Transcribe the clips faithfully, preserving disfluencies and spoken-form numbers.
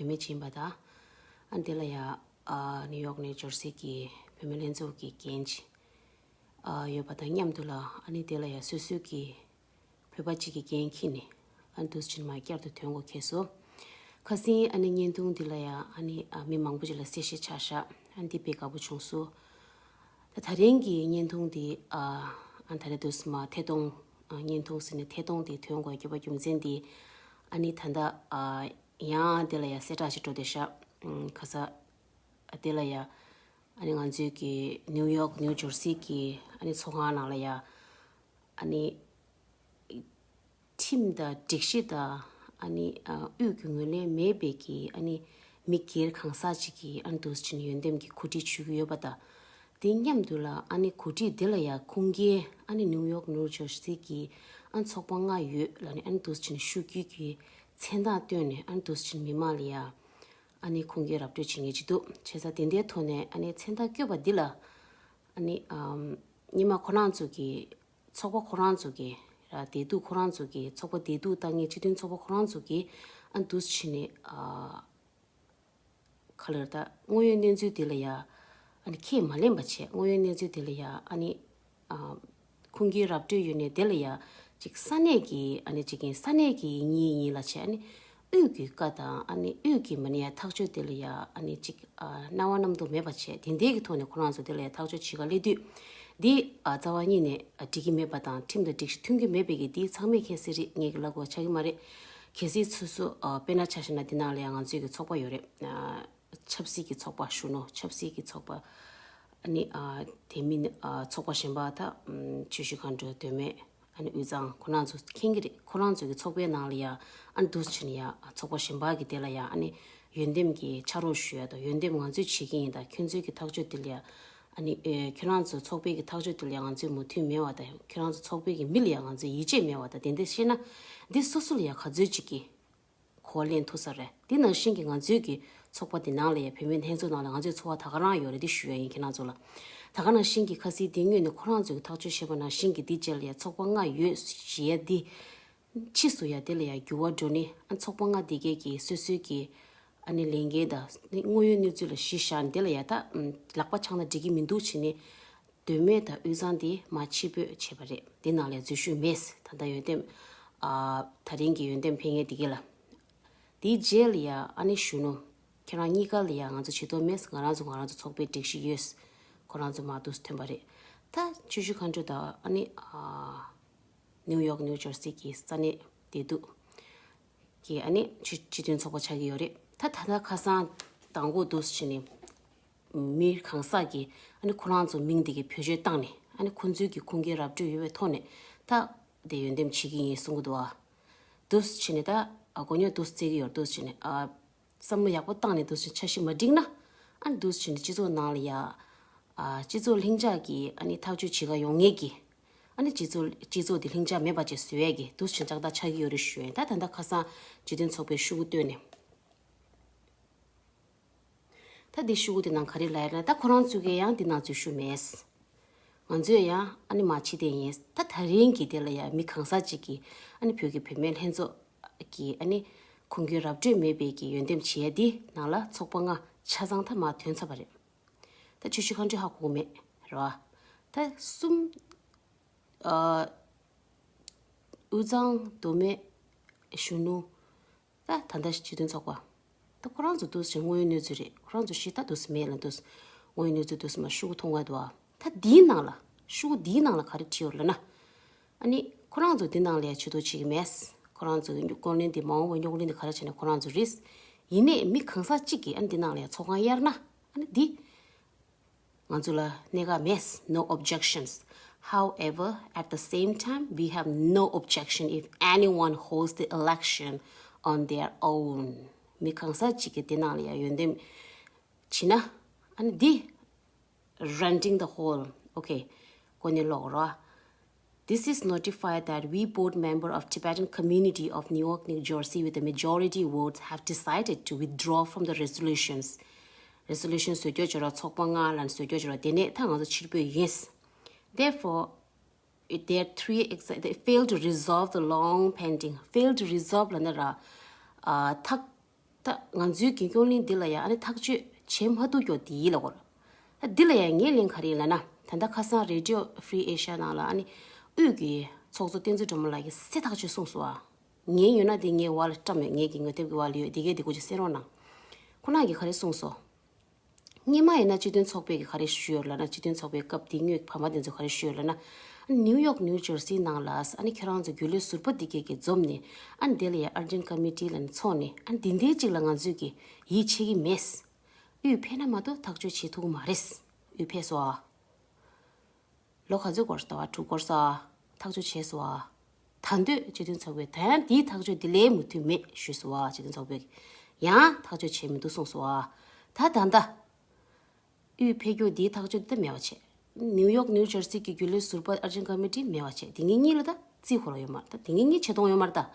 བུད་མེད་ཅིག་ཡིན་པ་དང་། ཨ་ནི་དེ་ལ་ཡ་ཨ་ནིའུ་ཡོག་ནིའུ་ཇར་སི་གི་བུད་མེད་ལྷན་ཚོགས་ཀྱི་འགན་ཅིག་ཨ་ཡོད་པ་དང་མཉམ་དུ་ལ། ཨ་ནི་དེ་ལ་ཡ་སོ་སོའི་གི་བོད་པ་གཅིག་གི་འགན་འཁྱེར་ནས་ཨ་ནི་འདུག་སེ་བྱས་ནས་མར་བསྐྱར་དུ་ཐོན་དགོས་ཁེལ་སོང་། ཁ་སང་ཨ་ནི་བརྙན་ཐུང་འདི་ལ་ཡ་ཨ་ནི་ཨ་མི་མང་པོ་ཅིག་ལ་གསལ་བཤད་ཆགས་ཤག་ཨ་ནི་འདི་དཔེ་དགའ་པོ་བྱུང་སོང་། ད་ད་རིང་གི་བརྙན་ཐུང་འདི་ཨ་ཨ་ད་རེས་འདུག་སེ་མར་ཐད་གཏོང་ཨ་བརྙན་ཐུང་ཟེར་ནས་ཐད་གཏོང་འདི་ཐོན་དགོས་རྒྱུ་བ་རྒྱུ་མཚན་འདི་ཨ་ནི་ད་ལྟ་ཨ་ཡང་དེ་ལ་ཡ་གསལ་བསྒྲགས་ཤིག་འགྲོ་བསྡད་ཤག་ཨ་ཁ་ས་ཨ་དེ་ལ་ཡ་ཨ་ནི་ང་ཚོའི་གི་ནིའུ་ཡོག་ནིའུ་ཇར་སི་གི་ཨ་ནི་ཚོགས་ཁང་ནང་ལ་ཡ་ཨ་ནི་ཁྲིམས་དང་སྒྲིག་གཞི་དང་ཨ་ནི་ཨ་དབུས་ཀྱི་ངོས་ལེན་མེད་པའི་གི་ཨ་ནི་མི་སྒེར་གང་ཟག་ཅིག་གིས་ཨ་ནི་འདུག་སེ་བྱས་ནས་ཡོན་ཏན་གྱི་གོ་སྒྲིག་ཞུ་གི་ཡོད་པ་དང་། དེ་མཉམ་དུ་ལ་ཨ་ནི་གོ་སྒྲིག་དེ་ལ་ཡ་ཁུངས་སྐྱེལ་ཨ་ནི་ནིའུ་ཡོག་ནིའུ་ཇར་སི་གི་ཨ་ནི་ཚོགས་པ་ལྔ་ཡོད་ལབ་ནས་ཨ་ནི་འདུག་སེ་བྱས་ནས་ཤོད་རྒྱུ་གི་མཚན་རྟགས་བཏོན་ནས་ཨ་ནི་འདུག་སེ་བྱས་ནས་མི་མང་ལ་ཡ་ཨ་ནི་ཁུངས་སྐྱེལ་ར་སྤྲོད་བྱེད་མཁན་ཅིག་འདུག་བྱས་ཙང་དེ་འདྲའི་ཐོག་ནས་ཨ་ནི་མཚན་རྟགས་བཀོད་པ་འདི་ལ་ཨ་ནི་ཨམ་སྔོན་མ་ཁོ་རང་ཚོ་གི་ཚོགས་པ་ཁོ་རང་ཚོ་གི་ར་བདེ་སྡུག་ཁོ་རང་ཚོ་གི་ཚོགས་པ་བདེ་སྡུག་ལྟ་མཁན་སྤྱི་མཐུན་ཚོགས་པ་ཁོ་རང་ཚོ་གི་ཨ་འདུག་སེ་བྱས་ནས་ཨ་ག་ལེར་ད་དངོས་ཡོད་གནས་ཚུལ་དེ་ལ་ཡ་ཨ་ནི་ཁས་མ་ལེན་པ་བྱས། དངོས་ཡོད་གནས་ཚུལ་དེ་ལ་ཡ་ཨ་ནི་ཨ་ཁུངས་སྐྱེལ་ར་སྤྲོད་ཡོད་ནས་དེ་ལ་ཡ་ཅིག་ས་གནས་ཀྱི་ཨ་ནི་ཅིག་ཡིན་ས་གནས་ཀྱི་ཡིན་ཡིན་ལ་བྱས། ཨ་ནི་དབུས་ཀྱི་བཀའ་དང་ཨ་ནི་དབུས་ཀྱི་མ་ཎི་ཡ་ཐག་གཅོད་དེ་ལ་ཡ་ཨ་ནི་ཅིག་ཨ་སྣང་བ་རྣམ་རྟོག་མེད་པ་བྱས། དེ་འདྲའི་གི་ཐོག་ནས་ཁོ་རང་ཚོ་དེ་ལ་ཡ་ཐག་གཅོད་བྱེད་ག་སླེབས་དུས་འདི་ཨ་རྩ་བ་ཉིད་ནས་ཨ་འགྲིག་གི་མེད་པ་དང་ཁྲིམས་དང་སྒྲིག་གཞི་མཐུན་གྱི་མེད་པའི་གི་འདི་ཚང་མས་མཁྱེན་གསལ་རེད། ངས་གི་ལབ་དགོས་ཆགས་ཀྱི་མ་རེད། གལ་སྲིད་སོ་སོ་ཨ་དཔེར་ན་ཆ་བཞག་ན་འདི་ནང་ལ་ཡ་ང་ཚོའི་གི་ཚོགས་པ་ཡོད་རེད། ཨ་ཆབ་སྲིད་ཀྱི་ཚོགས་པ་གཞོན་ནུ་ཆབ་སྲིད་ཀྱི་ཚོགས་པ་ཨ་ནི་ཨ་དེ་མིན་ཨ་ཚོགས་པ་གཞན་པ་ད་ཨམ་ཆུ་བཞི་མཁའ་འགྲོ་མདོ་སྨད་ཨ་ནི་དབུས་གཙང་ཁོ་རང་ཚོ་མཁྱེན་གྱི་རེད། ཁོ་རང་ཚོ་གི་ཚོགས་པའི་ནང་ལ་ཡ་ཨ་ནི་འདུག་སེ་བྱས་ནས་ཡ་ཚོགས་པ་གཞན་པ་གི་དེ་ལ་ཡ་ཨ་ནི་ཡོན་ཏན་གྱི་ཕྱག་རོགས་ཞུ་ཡ་དང་ཡོན་ཏན་ང་ཚོས་བྱེད་ཀྱི་ཡིན་ད་ཁྱོད་ཚོའི་གི་ཐག་གཅོད་དེ་ལ་ཡ་ཨ་ནི་ཨེ་ཁྱོད་རང་ཚོ་ཚོགས་པའི་གི་ཐག་གཅོད་དེ་ལ་ཡ་ང་ཚོས་མོས་མཐུན་མེད་པ་དང་ཁྱོད་རང་ཚོ་ཚོགས་པའི་གི་མི་ལ་ཡ་ང་ཚོས་ཡིད་ཆེས་མེད་པ་དང་དེ་འདྲ་བཤད་ན་འདི་སོ་སོ་ལ་ཡ་ག་ཚོད་ཅིག་གི་གོ་བ་ལེན་ཐུབ་ས་རེད། དེ་ནང་བཞིན་གྱི་ང་ཚོའི་གི་ཚོགས་པ་དེ་ནང་ལ་ཡ་བུད་མེད་ལྷན་ཚོགས་ནང་ལ་ང་ཚོའི་ཚོགས་པ་ད་ག་རང་ཡོད་རེད། དེ་ཞུ་ཡ་ཡིན་ཁྱེད་རང་ཚོ་ལ། ད་ག་ནང་བཞིན་གྱི་ཁ་སང་དེ་སྔོན་ནས་ཁོ་རང་ཚོས་གི་ཐག་གཅོད་བྱས་པ་ནང་བཞིན་གྱི་དེ་རྗེས་ལ་ཡ་ཚོགས་པ་ལྔ་ཡོད་ཞེས་ཡ་དེ་ཕྱིས་སུ་ཡ་དེ་ལ་ཡ་འགྱུར་བ་འགྲོ་ནས་ཨ་ཚོགས་པ་ལྔ་དེ་གས་ཀྱི་སོ་སོའི་གི་ཨ་ནི་ལས་འགན་དང་དངོས་ཡོད་གནས་ཚུལ་ལ་གཞི་བཞག་ནས་དེ་ལ་ཡ་ད་ལག་པ་འཆང་ན་འགྲིག་གི་མི་འདུག་བྱས་ནས། མདོ་སྨད་དང་དབུས་གཙང་དེ་མར་ཕྱིར་སྤོས་བྱས་པ་རེད། དེ་ནང་ལ་འཛུལ་ཞུགས་མེད། ད་ལྟ་ཡོན་ཏན་ཨ་ད་རིང་གི་ཡོན་ཏན་ཕེབས་མཁན་དེ་གས་ལ། དེའི་རྗེས་ལ་ཡ་ཨ་ནི་གཞོན་ནུ་ཁྱེད་རང་གཉིས་ཀ་ལ་ཡ་ང་ཚོ་བྱེད་ཐབས་མེད། ང་རང་ཚོ་ང་རང་ཚོ་ཚོགས་པའི་སྒྲིག་གཞི་ཡོད། ཁོ་རང་ཚོ་མར་འདུག་སེ་ཐོན་པ་རེད། ད་ཆུ་བཞི་མཁའ་འགྲོ་དང་ཨ་ནི་ཨ་ནིའུ་ཡོག་ནིའུ་ཇར་སི་གི་ས་གནས་བདེ་སྡུག་གི་ཨ་ནི་སྤྱི་སྤྱི་མཐུན་ཚོགས་པ་ཆགས་ཀྱི་ཡོད་རེད། ད་ད་ལྟ་ཁ་སང་དང་པོ་འདུག་སེ་བྱས་ནས། མི་གང་ཟག་གིས་ཨ་ནི་ཁོ་རང་ཚོ་མིང་དེ་གའི་བེད་སྤྱོད་བཏང་ནས་ཨ་ནི་ཁོ་ཚོའི་གི་ཁུངས་སྐྱེལ་ར་སྤྲོད་ཡོད་པའི་ཐོག་ནས་ད་དེ་ཡོན་ཏན་བྱེད་ཀྱི་ཡིན་གསུང་གི་འདུག་ཨ། འདུག་སེ་བྱས་ནས་ད་ཨ་གོ་རྙོག་འདུག་སེ་བཙལ་གྱི་ཡོད། འདུག་སེ་བྱས་ནས་ཨ་བསམ་བློ་ཡག་པོ་བཏང་ནས་འདུག་སེ་བྱས་ནས་འཆར་གཞི་མ་བསྒྲིགས་ན་ཨ་ནི་འདུག་སེ་བྱས་ནས་སྤྱི་ཚོགས་ནང་ལ་ཡ་ཨ་སྤྱི་ཚོགས་ལྷིང་འཇགས་ཀྱི་ཨ་ནི་ཐག་གཅོད་བྱེད་ག་ཡོང་མཁན་གྱི་ཨ་ནི་སྤྱི་ཚོགས་སྤྱི་ཚོགས་དེ་ལྷིང་འཇགས་མེད་པ་ཅིག་བཟོ་ཡས་ཀྱི་འདུག་སེ་བྱས་ནས་ལྕགས་རྟགས་ཆགས་ཀྱི་ཡོད་རེད་ཞུ་ཡིན། ད་ད་ལྟ་ཁ་སང་སྤྱི་མཐུན་ཚོགས་པའི་ཤོག་གུ་བཏོན་ནས། ད་འདི་ཤོག་གུ་དེ་ནང་ག་རེ་ལབ་ཡོད་ན་ད་ཁོ་རང་ཚོ་གིས་ཡང་འདི་ནང་འཛུལ་ཞུགས་མེད། ང་ཚོས་ཡང་ཨ་ནི་མར་ཕྱི་བལྟས་ཡིན། ད་ད་རིང་གི་དེ་ལ་ཡང་མི་གང་ཟག་ཅིག་གིས་ཨ་ནི་བོད་ཀྱི་བུད་མེད་ལྷན་ཚོགས་ཀྱི་ཨ་ནི་ཁུངས་སྐྱེལ་ར་སྤྲོད་མེད་པའི་གི་ཡོན་ཏན་བྱེད་ཡ་འདི་ནང་ལ་ཚོགས་པ་ལྔ་ཆ་ཚང་ད་མར་ཐོན་ཚར་བ་རེད། ད་ཆུ་བཞི་མཁའ་འགྲོ་ཧ་གོ་གི་མེད་རེད་བ། ད་གསུམ། ཨ། དབུས་གཙང་མདོ་སྨད་གཞོན་ནུ། ད་ད་ལྟ་སྤྱི་མཐུན་ཚོགས་པ། ད་ཁོ་རང་ཚོ་འདུག་སེ་དངོས་ཡོད་གནས་ཚུལ་རེད། ཁོ་རང་ཚོ་ཞེ་དྲག་འདུག་སེ་མེད་ལ་འདུག་སེ་དངོས་ཡོད་གནས་ཚུལ་འདུག་སེ་མར་ཤོག་གུ་མཐོང་གི་འདུག་ཨ། ད་འདིའི་ནང་ལ་ཤོག་གུ་འདིའི་ནང་ལ་ག་རེ་བྲིས་ཡོད་ལབ་ན། ཨ་ནི་ཁོ་རང་ཚོ་འདི་ནང་ལ་ཡ་ཆེ་མཐོང་བྱེད་ཀྱི་མེད། ཁོ་རང་ཚོ་གི་རྐང་ལེན་འདི་མ་འོངས་པའི་རྙོག་གླེང་འདི་ག་རེ་བྱས་ནས་ཁོ་རང་ཚོ་རེད། ཡིན་ནའི་མི་གང་ཟག་གཅིག་གིས་ཨ་ནི་འདི་ནང་ལ་ཡ་ཚོགས་ཁང་གཡར་ན་ཨ་ནི་འདི། ང་ཚོ་ལ་གནད་འགག་མེད། No objections. However, at the same time, we have no objection if anyone holds the election on their own. མི་གང་ཟག་ཅིག་གིས་དེ་ནང་ལ་ཡ་ཡོན་ཏན་བྱིན་ན། ཨ་ནི་འདི། Renting the hall. Okay. གོ་ནས་ཀློག་རོགས། This is notified that we board member of Tibetan community of Newark, New Jersey with the majority votes have decided to withdraw from the resolutions. Resolution བཟོ་རྒྱུ་བྱོས་རོགས། ཚོགས་པ་ལྔ་ལ་བཟོ་རྒྱུ་བྱོས་རོགས། དེ་ནས་ད་ང་ཚོ་ཕྱིར་འབུད་ཡིན། Therefore, it- there are three ex- they failed to resolve the long pending. Failed to resolve ལབ་ན་ར། ཨ། ཐག་ད་ང་ཚོའི་རྒྱལ་ཁྱོང་གླིང་འདི་ལ་ཡང་ཨ་ནི་ཐག་གཅོད་བྱེད་མ་ཐུབ་ཀྱོག་དེ་ཡིན་ལ་གོ། ད་འདི་ལ་ཡང་ངས་ལན་ག་རེ་ཡིན་ལབ་ན། ད་ལྟ་ཁ་སང་Radio Free Asia ནང་ལ་ཨ་ནི་དབུས་ཀྱི་ཚོགས་གཙོ་བསྟན་འཛིན་སྒྲོལ་མ་ལགས་ཀྱིས་གསལ་ཐག་ཆོད་གསུངས་སོང་ཨ། ངའི་ཡོད་ན་དེ་ངའི་བ་ལ་བཀྲམ་ཡོད། ངའི་གི་ངོ་དེབ་ཀྱི་བ་ལ་ཡོད། དེ་གས་དེ་གོ་ཅིག་གསན་རོགས་གནང་། ཁོ་རང་གིས་ག་རེ་གསུངས་སོང་། སྔོན་མ་ཡིན་ན་སྤྱི་མཐུན་ཚོགས་པས་ཀྱི་ག་རེ་ཞུས་ཡོད་ལབ་ན། སྤྱི་མཐུན་ཚོགས་པའི་སྐབས་དེ་སྔོན་བར་མ་དེ་ཚོ་ག་རེ་ཞུས་ཡོད་ལབ་ན། ཨ་ནི་ནིའུ་ཡོག་ནིའུ་ཇར་སི་ནང་ལ་ཨ་ནི་ཁྱེད་རང་ཚོ་རྒྱུན་ལས་ཟུར་པ་དེ་གས་ཀྱིས་འཛོམས་ནས། ཨ་ནི་དེ་ལ་ཡ་ཨར་ཇེན་ཀ་མི་ཊི་ལབ་ནས་ཚོགས་ནས། ཨ་ནི་དེ་འདྲའི་ཅིག་ལ་ང་ཚོས་ཀྱི་ཡིད་ཆེས་ཀྱི་མེད། དབུས་ཕེབས་ན་མ་གཏོགས་ཐག་གཅོད་བྱེད་ཐུབ་ཀྱི་མ་རེད། དབུས་ཕེབས་སོང་ཨ། ལོ་ག་ཚོད་འགོར་སོང་། ཟླ་བ་དྲུག་འགོར་སོང་ཨ། ཐག་གཅོད་བྱས་སོང་ཨ། ད་འདོད་སྤྱི་མཐུན་ཚོགས་པས་ད་ཡང་དེའི་ཐག་གཅོད་དེ་ལས་མོས་མཐུན་མེད་ཞུས་སོང་ཨ། སྤྱི་མཐུན་ཚོགས་པས་ཡང་ཐག་གཅོད་བྱས་མི་འདུག་གསུངས་སོང་ཨ། ད་ད་ལྟ་དབུས་ཕེབས་རྒྱུ་དེའི་ཐག་གཅོད་དེ་མེད་པ་བྱས། ནིའུ་ཡོག་ནིའུ་ཇར་སི་གི་རྒྱུན་ལས་ཟུར་པ་ཨར་ཇེན་ཀ་མི་ཊི་མེད་པ་བྱས། དེ་ངེད་གཉིས་ལ་ད་རྩིས་འཁོར་བ་ཡོད་མ་རེད། ད་དེ་ངེད་གཉིས་ཆེ་མཐོང་ཡོད་མ་རེད་ད།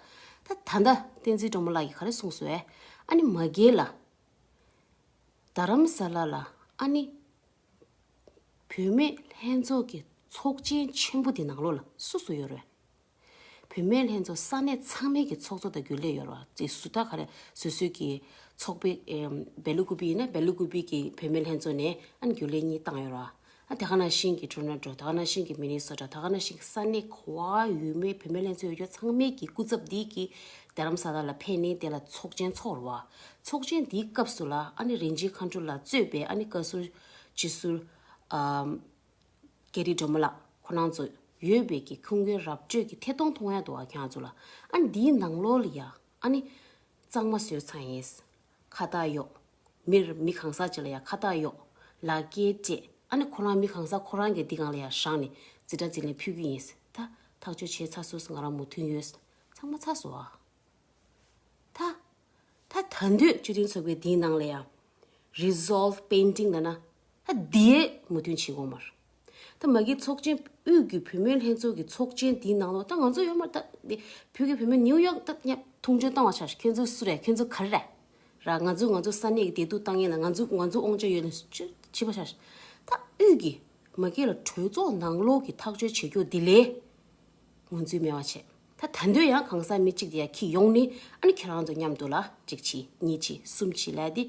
ད་ད་ལྟ་བསྟན་འཛིན་སྒྲོལ་མ་ལགས་ཀྱིས་ག་རེ་གསུངས་སོང་ཨེ། ཨ་ནི་མ་གི་ལ་རྡ་རམ་ས་ལ་ལ་ཨ་ནི་བུད་མེད་ལྷན་ཚོགས་ཀྱི་ཚོགས་ཆེན་ཆེན་པོ་དེ་ནང་ལོགས་ལ་སུ་སུ་ཡོད་རེད། བུད་མེད་ལྷན་ཚོགས་ས་གནས་ཚང་མའི་གི་ཚོགས་གཙོ་དང་རྒྱུན་ལས་ཡོད་རེད་བ། དེ་སུ་ད་ག་རེ་སོ་སོའི་གི་ཚོགས་པའི་ཨེམ་སྦེལ་ཀུ་པི་ཡིན་ན་སྦེལ་ཀུ་པི་གི་བུད་མེད་ལྷན་ཚོགས་ནས་ཨ་ནི་རྒྱུན་ལས་གཉིས་བཏང་ཡོད་རེད་བ། ཨ་དེ་ག་ནང་བཞིན་གི་ཊོ་རོན་ཊོ། དེ་ག་ནང་བཞིན་གི་མི་ནི་སོ་ཊ། དེ་ག་ནང་བཞིན་གི་ས་གནས་ག་བ་ཡོད་མེད་བུད་མེད་ལྷན་ཚོགས་ཡོད་རྒྱུ་ཚང་མའི་གི་སྐུ་ཚབ་འདི་གི་རྡ་རམ་ས་ལ་ལ་ཕེབས་ནས་དེ་ལ་ཚོགས་ཆེན་ཚོགས་རེད་བ། ཚོགས་ཆེན་འདིའི་སྐབས་སུ་ལ་ཨ་ནི་རིན་ཆེན་མཁའ་འགྲོ་ལགས་གཙོས་པའི་ཨ་ནི་བཀའ་ཟུར་སྤྱི་ཟུར་ཨམ། རྒྱ་རི་སྒྲོལ་མ་ལགས་ཁོ་རང་ཚོ་ཡོད་པའི་གི་ཁུངས་སྐྱེལ་ར་སྤྲོད་ཀྱི་ཐད་གཏོང་མཐོང་ཡ་འདུག་བ། ཁྱེད་རང་ཚོ་ལ་ཨ་ནི་འདིའི་ནང་ལོགས་ལ་ཡ་ཨ་ནི་གཙང་མ་བཟོས་ཚར་ཡིན། ཁ་བཏགས་གཡོགས། མིར་མི་གང་ཟག་ཅིག་ལ་ཡ་ཁ་བཏགས་གཡོགས། ལག་འཁྱེར་སྤྲད། ཨ་ནི་ཁོ་རང་མི་གང་ཟག་ཁོ་རང་གི་འདི་སྒང་ལ་ཡ་བཞག་ནས་རྩིས་ཁྲ་རྩིས་ལེན་ཕུལ་གྱི་ཡིན། ད་ཐག་གཅོད་བྱས་ཚར་སོང་། ང་རང་མོས་མཐུན་ཡོད། ཚང་མ་ཚར་སོང་བ། ད། ད་ད་འདོད་སྤྱི་མཐུན་ཚོགས་པའི་འདིའི་ནང་ལ་ཡང་resolve pending ལབ་ན། ད་འདིའི་མོས་མཐུན་བྱེད་དགོས་མ་རེད། ད་མ་གི་ཚོགས་ཆེན་དབུས་ཀྱི་བུད་མེད་ལྷན་ཚོགས་ཀྱི་ཚོགས་ཆེན་འདིའི་ནང་ལོགས་ད་ང་ཚོ་ཡོད་མ་རེད། ད་འདི་བོད་ཀྱི་བུད་མེད་ནིའུ་ཡོག་ད་མཉམ་མཐོང་ཆུང་བཏང་བ་ཆགས། ཁྱོད་ཚོ་སུ་རེད། ཁྱོད་ཚོ་ག་རེ་རེད། ར་ང་ཚོ་ང་ཚོ་ས་གནས་ཀྱི་བདེ་སྡུག་བཏང་ཡས་ལ་ང་ཚོ་ང་ཚོ་དབང་ཆ་ཡོད་ལ་ཅི་བྱེད་པ་ཆགས། ད་དབུས་ཀྱི་མ་གི་ལ་གྲོས་ཚོགས་ནང་ལོགས་ཀྱི་ཐག་གཅོད་བྱེད་རྒྱུ་འདི་ལས། ངོས་འཛིན་མེད་པ་བྱས། ད་ད་འདོད་ཡང་གང་ཟག་མི་གཅིག་དེ་ཡང་ཁྱི་ཡོང་ནི་ཨ་ནི་ཁྱེད་རང་ཚོ་མཉམ་དུ་ལ་གཅིག་བྱེད་གཉིས་བྱེད་གསུམ་བྱེད་ལབ་དེ།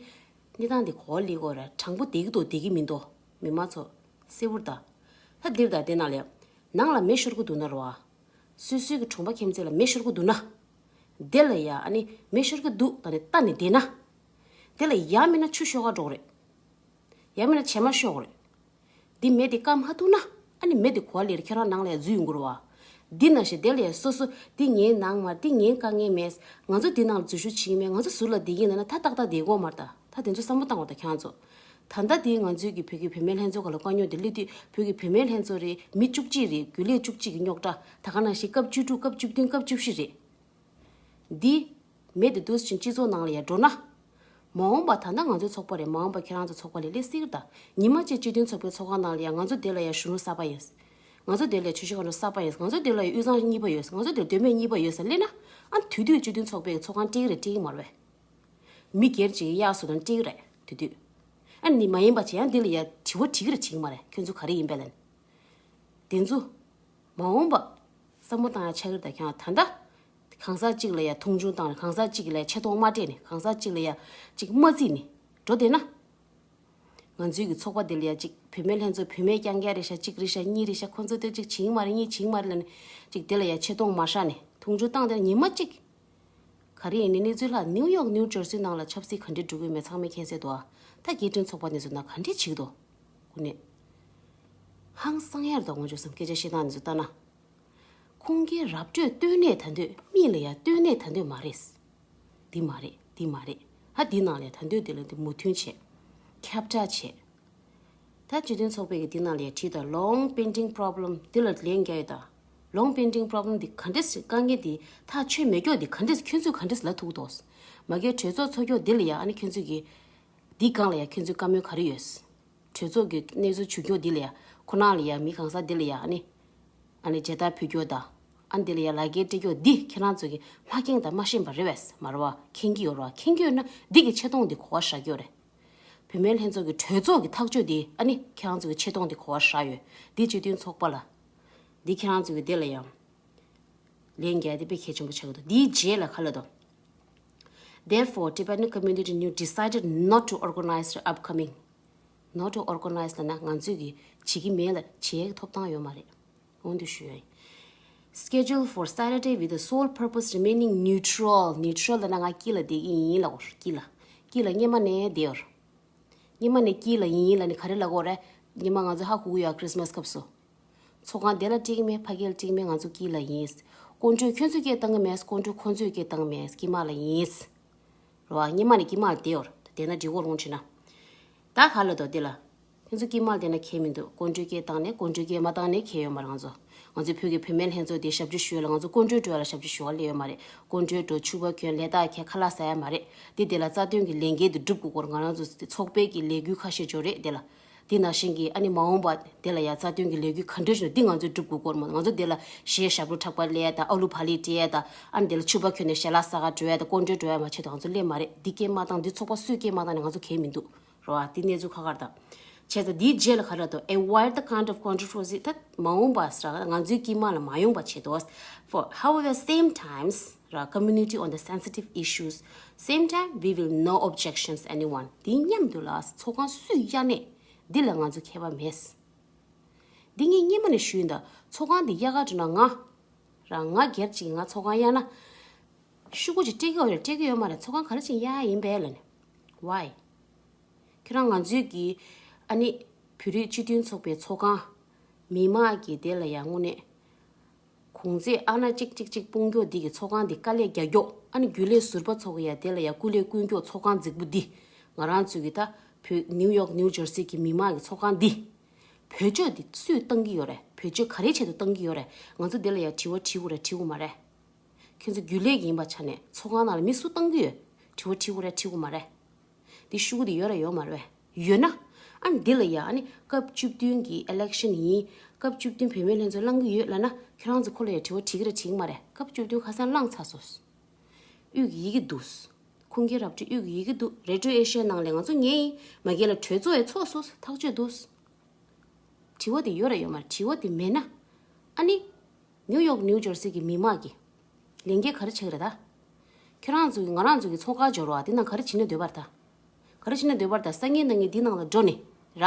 གནས་སྟངས་དེ་གོ་ལི་གོ་ར་དྲང་པོ་བསྡད་ཀྱི་འདུག་བསྡད་ཀྱི་མི་འདུག་མི་མང་ཚོ་གསལ་བོར་ད། ད་འདིར་ད་དེ་ནང་ལས་ནང་ལ་མེ་ཤོར་གི་འདུག་ན་ར་བ། སོ་སོའི་གི་གྲོང་པ་ཁྱིམ་མཚེས་ལ་མེ་ཤོར་གི་འདུག་ན། དེ་ལ་ཡ་ཨ་ནི་མེ་ཤོར་གི་འདུག་ད་ནི་ལྟ་ནི་བསྡད་ན། དེ་ལ་ཡ་མིན་ན་ཆུ་ཤོག་ག་འགྲོ་གི་རེད། ཡང་མིན་ན་བྱེ་མ་ཤོག་རེད། འདི་མེ་དེ་བཀག་མ་ཐུབ་ན་ཨ་ནི་མེ་དེ་གོ་བ་ལེར་ཁྱེད་རང་ནང་ལ་ཡང་འཛུལ་ཡོང་གི་རེད་བ། འདི་ནང་བཞིན་དེ་ལ་ཡང་སོ་སོ་འདི་ངའི་ནང་མ་འདི་ངའི་དཀའ་ངལ་མེད། ང་ཚོ་འདི་ནང་ལ་འཛུལ་ཞུགས་བྱེད་ཀྱི་མེད། ང་ཚོ་ཟུར་ལ་བསྡད་ཀྱི་ཡིན་ན་ད་ཏག་ཏག་བསྡད་དགོས་མ་རེད། ད་ད་དེ་ཚོ་བསམ་བློ་བཏང་བ་ད་ཁྱེད་རང་ཚོ། ད་ལྟ་དེ་ང་ཚོའི་གི་བོད་ཀྱི་བུད་མེད་ལྷན་ཚོགས་སྒང་ལ་དཀའ་རྙོག་དེ་སླེབས་དུས་བོད་ཀྱི་བུད་མེད་ལྷན་ཚོགས་རེད། མི་བཅུ་གཅིག་རེད། རྒྱུན་ལས་བཅུ་གཅིག་གི་རྙོག་དྲ། ད་ག་ནང་བཞིན་སྐབས་བཅུ་དྲུག་སྐབས་བཅུ་བདུན་སྐབས་བཅུ་བཞི་རེད། འདི། མེ་དེ་འདུག་ཕྱིན་སྤྱི་ཚོགས་ནང་ལ་ཡ་འགྲོ་ན། མ་འོངས་པ་ད་ལྟ་ང་ཚོའི་ཚོགས་པ་རེད། མ་འོངས་པ་ཁྱེད་རང་ཚོའི་ཚོགས་པ་རེད་ལབ་སྲིད་ཀྱི་རེད་ད། ཉི་མ་གཅིག་སྤྱི་མཐུན་ཚོགས་པའི་ཚོགས་ཁང་ནང་ལ་ཡ་ང་ཚོ་དེ་ལ་ཡ་གཞོན་ནུ་གསར་པ་ཡོད། ང་ཚོ་དེ་ལ་ཡ་ཆུ་ཤོག་ཁ་འགྲོ་གསར་པ་ཡོད། ང་ཚོ་དེ་ལ་ཡ་དབུས་གཙང་གཉིས་པ་ཡོད། ང་ཚོ་དེ་ལ་མདོ་སྨད་གཉིས་པ་ཡོད་ཟེར་སླེབས་ན། ཨ་དུས་དུས་སྤྱི་མཐུན་ཚོགས་པའི་ཚོགས་ཁང་སྤྲད་ཀྱི་རེད་སྤྲད་ཀྱི་མ་རེད་པས། མི་སྒེར་གཅིག་གཡག་སོ་དང་སྤྲད་ཀྱི་རེད་དུས་དུས། ཨ་ནི་མ་ཡིན་པ་བྱས་ཡང་འདི་ལ་ཡ་དྲི་བ་དྲི་གི་རེད་དྲི་གི་མ་རེད། ཁྱོད་ཚོ་ག་རེ་ཡིན་པས་ལབ་ནས། དེ་ཚོ། མ་འོངས་པ། བསམ་བློ་བཏང་ཡ་ཆགས་ཀྱི་རེད་ད་ཁྱེད་རང་ད་ལྟ། གང་ཟག་གཅིག་ལ་ཡ་མཐོང་ཆུང་བཏང་ནས་གང་ཟག་གཅིག་ལ་ཡ་ཆེ་མཐོང་མ་སྤྲད་ནས་གང་ཟག་གཅིག་ལ་ཡ་གཅིག་མ་བརྩིས་ནས་འགྲོ་བསྡད་ན། ང་ཚོའི་གི་ཚོགས་པ་འདི་ལ་ཡ་གཅིག་བུད་མེད་ལྷན་ཚོགས་བུད་མེད་རྐྱང་རྐྱང་རེད་ཤག་གཅིག་རེད་ཤག་གཉིས་རེད་ཤག་ཁོང་ཚོ་དེ་གཅིག་བྱེད་ཀྱི་མ་རེད་གཉིས་བྱེད་ཀྱི་མ་རེད་ལབ་ནས་གཅིག་དེ་ལ་ཡ་ཆེ་མཐོང་མ་བཞག་ནས་མཐོང་ཆུང་བཏང་བསྡད་ན་ཉི་མ་གཅིག་ག་རེ་ཡིན་ནི་གནས་ཚུལ་ལྷག་ནིའུ་ཡོག་ནིའུ་ཇར་སི་ནང་ལ་ཆབ་སྲིད་ག་འདྲས་འགྲོ་གི་མེད་ཚང་མས་མཁྱེན་གསལ་འདུག་ཨ། ད་སྐད་འཕྲིན་ཚོགས་པ་འདི་ཚོ་ནང་ག་འདྲས་བྱེད་ཀྱི་འདུག་དངོས་གནས། ཧང་སང་ཡར་དང་དངོས་ཆོག་སེམས་སྐད་ཆ་བཤད་སྟངས་འདི་ཚོ་ལྟ་ན། ཁུངས་སྐྱེལ་ར་སྤྲོད་ལྟོས་ནས་ད་འདོད་མིག་ལ་ཡ་ལྟོས་ནས་ད་འདོད་མ་རེད། འདི་མ་རེད་འདི་མ་རེད། ཧ་འདི་ནང་ལ་ད་འདོད་འདི་ལ་འདི་མོས་མཐུན་བྱེད། ཁྱབ་བསྒྲགས་བྱེད། ད་སྤྱི་མཐུན་ཚོགས་པའི་གི་འདི་ནང་ལ་ཡ་བྲིས་དང་long pending problem འདི་ལ་ལན་རྒྱག་ཡོད་ད། long pending problem འདི་ག་འདྲས་དཀའ་ངལ་འདི་ཐག་ཆོད་མེད་ཀྱོག་འདི་ག་འདྲས་ཁྱོད་ཚོས་ག་འདྲས་ལ་ཐུག་འདུག་མ་གིའི་གྲོས་ཚོགས་ཚོགས་ཀྱོག་འདི་ལ་ཡ་ཨ་ནི་ཁྱོད་ཚོས་གི་འདི་སྒང་ལ་ཡ་ཁྱོད་ཚོའི་བཀའ་མོལ་ག་རེ་ཡོད། གྲོས་ཚོགས་ཀྱི་གནས་ཚུལ་བྱུང་ཀྱོག་འདི་ལ་ཡ་ཁོ་ན་ལ་ཡ་མི་གང་ཟག་འདི་ལ་ཡ་ཨ་ནི། ཨ་ནི་མཇལ་དར་ཕུལ་རྒྱུ་དང་། ཨ་ནི་འདི་ལ་ཡ་ལག་འཁྱེར་སྤྲད་རྒྱུ་འདི་ཁྱེད་རང་ཚོ་གིས་མ་མཁྱེན་དང་མ་ཤེས་པ་རེད་པས་མ་རེད་པ། མཁྱེན་གྱི་ཡོད་རེད་པ། མཁྱེན་གྱི་ཡོད་ན་འདི་གི་ཆེ་མཐོང་འདི་གོ་བ་བཞག་རྒྱུ་རེད། བུད་མེད་ལྷན་ཚོགས་ཀྱི་གྲོས་ཚོགས་ཀྱི་ཐག་གཅོད་འདི་ཨ་ནི་ཁྱེད་རང་ཚོ་གི་ཆེ་མཐོང་འདི་གོ་བ་བཞག་ཡོད། འདི་སྤྱི་མཐུན་ཚོགས་པ་ལ། འདི་ཁྱེད་རང་ཚོ་གི་འདི་ལ་ཡང་། ལན་རྒྱག་འདི་དཔེ་གལ་ཆེན་པོ་ཆགས་ཀྱི་འདུག་འདིའི་རྗེས་ལ་ག་ལབ་འདུག Therefore, Tibetan community New decided not to organize the upcoming. Not to organize ལབ་ན་ང་ཚོས་ཀྱི་བྱེད་ཀྱི་མེད་ལ་བྱེད་ཡག་ཐོབ་ཐང་ཡོད་མ་རེད། འོང་དུ་ཞུ་ཡ་ཡིན། Schedule for Saturday with the sole purpose remaining neutral. Neutral ལབ་ན་ང་དཀྱིལ་ལ་བསྡད་ཀྱི་ཡིན་ལབ་དགོས། དཀྱིལ་ལ། དཀྱིལ་ལ་སྔོན་མ་ནས་བསྡད་ཡོད། སྔོན་མ་ནས་དཀྱིལ་ལ་ཡིན་ལབ་ནས་ག་རེ་ལབ་དགོས་རེད། སྔོན་མ་ང་ཚོ་ཧ་གོ་གི་ཡོད། ཁྲིས་མས་སྐབས་སུ། ཚོགས་ཁང་དེ་ལ་འགྲིག་མེད། ཕ་གི་ལ་འགྲིག་མེད། ང་ཚོ་དཀྱིལ་ལ་ཡིན། སྐོར་བྲོ་ཁྱོད་ཚོས་སྐད་བཏང་གི་མེད། སྐོར་བྲོ་ཁོ་ཚོས་སྐད་བཏང་གི་མེད། དཀྱིལ་མ་ལ་ཡིན། རེད་བ། སྔོན་མ་ནས་དཀྱིལ་མ་ལ་བསྡད་ཡོད། དེ་ན་འགྲིག་གོ་རུང་བྱེད་ན། ད་ག་ལ་དོ་དེ་ལ། ཁྱོད་ཚོ་དཀྱིལ་མ་ལ་བསྡད་ན་ཁྱད་མི་འདུག་སྐོར་བྲོ་སྐད་བཏང་ནས་སྐོར་བྲོ་སྐད་མ་བཏང་ནས་ཁྱད་ཡོད་མ་རེད། ང་ཚོ། ང་ཚོའི་བོད་ཀྱི་བུད་མེད་ལྷན་ཚོགས་དེ་ཞབས་ཕྱི་ཞུ་ཡ་ལ་ང་ཚོ་སྐོར་བྲོ་འགྲོ་ཡ་ལ་ཞབས་ཕྱི་ཞུ་བ་སླེབས་ཡོད་མ་རེད། སྐོར་བྲོ་འགྲོ། ཕྱུ་པ་གྱོན། ལས་རྟགས་འཁྱེར། ཁ་ལག་ཟ་ཡ་མ་རེད། དེ་དེ་ལ་རྩ་དོན་གྱི་ལས་འགན་དེ་སྒྲུབ་དགོས་སྐོར། ང་རང་ཚོ་ཚོགས་པའི་གི་ལས་འགུལ་ཁ་ཤས་འབྱོར་རེད་དེ་ལ། དེ་ནང་བཞིན་གྱི་ཨ་ནི་མ་འོངས་པ་དེ་ལ་ཡ་རྩ་དོན་གྱི་ལས་འགུལ་ག་འདྲ་ཞིག་འདི་ང་ཚོས་སྒྲུབ་དགོས་སྐོར་མ། ང་ཚོ་དེ་ལ་གཞས་ཞབས་བྲོ་འཁྲབ་པ་ལས་དང་། ཨ་ལུ་བག་ལེབ་སྤྲད་ཡ་དང་། ཨ་ནི་དེ་ལ་ཕྱུ་པ་གྱོན་ནས་ཞལ་ལག་ཟ་ག་འགྲོ་ཡ་དང་། སྐོར་བྲོ་འགྲོ་ཡ་མ་བྱེད་དང་། ང་ཚོ་སླེབས་མ་རེད། འདི་སྐད་མ་བཏང་། འདི་ཚོགས་པ་སུས་སྐད་མ་བཏང་ནས་ང་ཚོ་གལ་མི་འདུག་རེད་བ། འདི་གནས་ཚུལ་ཁག་ཁག་རེད་ད། བྱས་ཙང་འདིའི་རྗེས་ལ་ག་རེ་དང་། Avoid the kind of controversy. ད་མ་འོངས་པ་ཟེར་ང་ཚོའི་དཀྱིལ་མ་ལ་མ་ཡོང་པ་བྱེད་དོ། For however, same times ར། Community on the sensitive issues. Same time, we will no objections anyone. དེ་མཉམ་དུ་ལ་ཚོགས་ཁང་སུས་གཡར་ནས་འདི་ལ་ང་ཚོ་ཁྱད་པར་མེད། འདི་ངས་སྔོན་མ་ནས་ཞུས་ཡིན་ད། ཚོགས་ཁང་འདི་གཡར་ག་འགྲོ་ན་ང་། ར། ང་སྒེར་གཅིག་ང་ཚོགས་ཁང་གཡར་ན། ཤོག་གུ་ཅིག་སྤྲད་ཀྱི་ཡོད་རེད། སྤྲད་ཀྱི་ཡོད་མ་རེད། ཚོགས་ཁང་ག་རེ་བྱེད་གཡར་ཡིན་པས་ལབ་ནས། Why? ཁྱེད་རང་ང་ཚོའི་གི་ཨ་ནི་བོད་རིགས་སྤྱི་མཐུན་ཚོགས་པའི་ཚོགས་ཁང་། མི་མང་གི་དེ་ལ་ཡ་དངོས་གནས། གོང་ཚད་ཨ་ན་གཅིག་གཅིག་གཅིག་སྤུངས་མགྱོགས་འདི་གི་ཚོགས་ཁང་འདི་དཀའ་ལས་རྒྱག་མགྱོགས། ཨ་ནི་རྒྱུན་ལས་ཟུར་པ་ཚོ་གི་ཡ་དེ་ལ་ཡ་སྐུ་ལས་བསྐུལ་མགྱོགས་ཚོགས་ཁང་རྫིག་པོ་འདི། ང་རང་ཚོའི་གི་ད་བོད་ནིའུ་ཡོག་ནིའུ་ཇར་སི་གི་མི་མང་གི་ཚོགས་ཁང་འདི། བེད་སྤྱོད་འདི་སུས་བཏང་གི་ཡོད་རེད། བེད་སྤྱོད་ག་རེའི་ཆེད་དུ་བཏང་གི་ཡོད་རེད། ང་ཚོ་འདི་ལ་ཡ་དྲི་བ་དྲི་དགོས་རེད། དྲི་དགོས་མ་རེད། ཁྱོད་ཚོ་རྒྱུན་ལས་ཀྱི་ཡིན་པ་ཆ་ནས་ཚོགས་ཁང་ནང་ལ་མི་སུ་བཏང་གི་ཡོད། དྲི་བ་དྲི་དགོས་རེད། དྲི་དགོས་མ་རེད། འདི་ཤོག་གུ་འདི་ཡོད་ར་ཡོད་མ་རེད་པས། ཡོད་ན། ཨ་ནི་འདི་ལ་ཡ་ཨ་ནི་སྐབས་བཅུ་བདུན་གྱི་ཨི་ལེག་ཤན་ཡིན། སྐབས་བཅུ་བདུན་བུད་མེད་ལྷན་ཚོགས་བླང་གི་ཡོད་ལབ་ན། ཁྱེད་རང་ཚོ་ཁོ་ལ་ཡ་དྲི་བ་དྲི་གི་རེད་དྲི་གི་མ་རེད། སྐབས་བཅུ་བདུན་ཁ་སང་བླངས་ཚར་སོང་། དབུས་ཀྱི་ཡི་གེ་འདུག་ཁུངས་སྐྱེལ་ར་སྤྲོད་དབུས་ཀྱི་ཡི་གེ་འདུག་རེ་ཌི་ཡོ་ཨེ་ཤི་ཡ་ནང་ལ་ང་ཚོ་ཉན་ཡིན། མ་ཉན་ལ་གྲོས་ཚོགས་ཡ་ཚོགས་སོང་། ཐག་གཅོད་འདུག་དྲི་བ་དེ་ཡོད་ར་ཡོད་མ་རེད། དྲི་བ་དེ་མེད་ན། ཨ་ནི། ནིའུ་ཡོག་ནིའུ་ཇར་སི་གི་མི་མང་གི་ལས་འགན་ག་རེ་བྱེད་ཀྱི་རེད་ད། ཁྱེད་རང་ཚོ་གི་ང་རང་ཚོ་གི་ཚོགས་ཁག་འབྱོར་བ་དེ་ནང་ག་རེ་བྱེད་ན་འདོད་པ་རེད་ད། ག་རེ་བྱེད་ན་འདོད་པ་རེད་ད། སང་ཉིན་གནངས་ཉིན་འདི་ནང་ལ་འགྲོ་ནས་ར།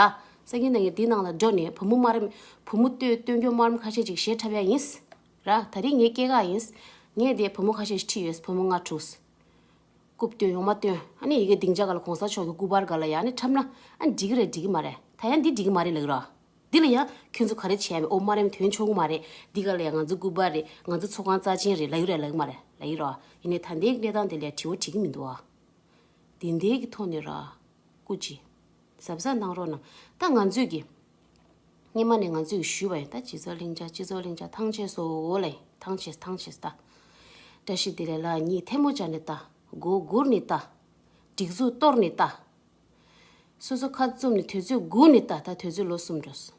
སང་ཉིན་གནངས་ཉིན་འདི་ནང་ལ་འགྲོ་ནས་བུ་མོ་དམར་རམ། བུ་མོ་སྟོད་སྟོད་འགྱོ་དམར་རམ་ཁ་ཤས་ཅིག་གཞས་འཁྲབ་ཡ་ཡིན། ར། ད་རིང་ངའི་སྐྱེས་སྐར་ཡིན། ངས་དེ་བུ་མོ་ཁ་ཤས་ཤིག་ཁྲིད་ཡོད། བུ་མོ་ལྔ་དྲུག་རྐུབ་སྟོན་ཡོང་མ་སྟོན། ཨ་ནི་ཡི་གེ་སྡིངས་ཆ་སྒང་ལ་གོང་ས་མཆོག་གི་སྐུ་པར་སྒང་ལ་ཡ་ཨ་ནི་འཁྲབ་ན། ཨ་ནི་འགྲིག་གི་རེད་འགྲིག་གི་མ་རེད། ད་ཡང་འདི་འགྲིག་གི་མ་རེད་ལབ་ཀྱི་རེད། འདི་ལ་ཡང་ཁྱོད་ཚོ་ག་རེ་བྱས་མེད། ཨོ་དམར་རམ་ཐོན་ཆོག་གི་མ་རེད། འདི་ག་ལ་ཡང་ང་ཚོ་སྐུ་པར་རེད། ང་ཚོ་ཚོགས་ཁང་རྩ་ཆེན་རེད་ལབ་ཀྱི་རེད་ལབ་ཀྱི་མ་རེད། ལབ་ཀྱི་རེད། ཡིན་ནའི་ད་ལྟའི་གནས་སྟངས་དེ་ལ་དྲི་བ་དྲི་གི་མི་འདུག་ཨ། དེ་འདྲའི་གི་ཐོག་ནས་ར། སྐུ་མཁྱེན། གཟབ་གཟབ་གནང་རོགས་གནང་། ད་ང་ཚོས་གི་སྔོན་མ་ནས་ང་ཚོས་གི་ཞུས་པ་ཡིན། ད་སྤྱི་ཚོགས་ལྷིང་འཇགས་སྤྱི་ཚོགས་ལྷིང་འཇགས་ཐང་ཆད་སོང་ལབ་ཡིན། ཐང་ཆད་ཐང་ཆད་ད། བཀྲ་ཤིས་བདེ་ལེགས་ལགས་གཉིས་ཐལ་མོ་སྦྱར་ནས་ལྟ། མགོ་སྒུར་ནས་ལྟ། སྒྲིག་འཛུགས་གཏོར་ནས་ལྟ། སོ་སོ་ཁ་བཙུམ་ནས་དུས་ཚོད་སྒུག་ནས་ལྟ། ད་དུས་ཚོད་ལོ་གསུམ་འགྲོ་སོང་།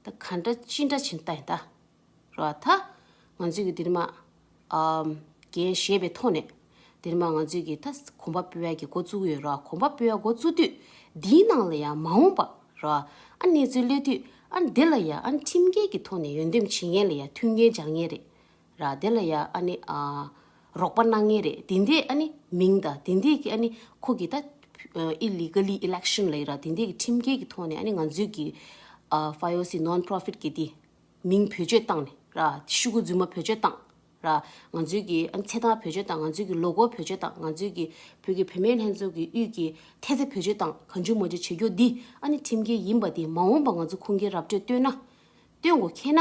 ད་ག་འདྲ་ཅི་འདྲ་བྱེད་ནས་ལྟ་ཡིན་ད། རོ་ཨ། ད་ང་ཚོས་ཀྱི་འདིར་མ། ཨམ། འགན་བཞེས་པའི་ཐོག་ནས། འདིར་མ་ང་ཚོས་ཀྱི་ད་གོམ་པ་སྤོ་ཡ་གི་འགོ་བཙུགས་ཡོད་རོ་ཨ། གོམ་པ་སྤོ་ཡ་འགོ་བཙུགས་དུས། འདིའི་ནང་ལ་ཡང་མ་འོངས་པ་རོ་ཨ། ཨ་གནས་ཚུལ་སླེབས་དུས་ཨ་འདི་ལ་ཡ་ཨ་ཁྲིམས་འགལ་གྱི་ཐོག་ནས་འོས་འདེམས་བྱེད་མཁན་ལ་ཡ་མཐུན་རྐྱེན་སྦྱར་མཁན་རེད། ར། དེ་ལ་ཡ་ཨ་ནི་ཨ། རོགས་པ་གནང་མཁན་རེད། དེ་འདྲའི་ཨ་ནི་མིང་དང་དེ་འདྲའི་གི་ཨ་ནི་ཁོ་གི་ད་ཨ། illegally election ལབ་ཡ་ར། དེ་འདྲའི་གི་ཁྲིམས་འགལ་གི་ཐོག་ནས་ཨ་ནི་ང་ཚོའི་གི་ཨ། ཧྥ་ཨོ་སི་non-profit གི་དེ་མིང་བེད་སྤྱོད་བཏང་ནས་ར། ཤོག་གུ་རྫུན་མ་བེད་སྤྱོད་བཏང་ར། ང་ཚོའི་གི་ཨ་ནི་ཚེ་ཐང་བེད་སྤྱོད་བཏང་། ང་ཚོའི་གི་ལོ་གོ་བེད་སྤྱོད་བཏང་། ང་ཚོའི་གི་བོད་ཀྱི་བུད་མེད་ལྷན་ཚོགས་ཀྱི་དབུས་ཀྱི་ཐེལ་ཙེ་བེད་སྤྱོད་བཏང་། གང་བྱུང་མང་བྱུང་བྱེད་རྒྱུ་འདི་ཨ་ནི་ཁྲིམས་འགལ་ཡིན་པ་དེ་མ་འོངས་པ་ང་ཚོ་ཁུངས་སྐྱེལ་ར་སྤྲོད་བཏོན་ན། བཏོན་དགོས་མཁྱེན་ན།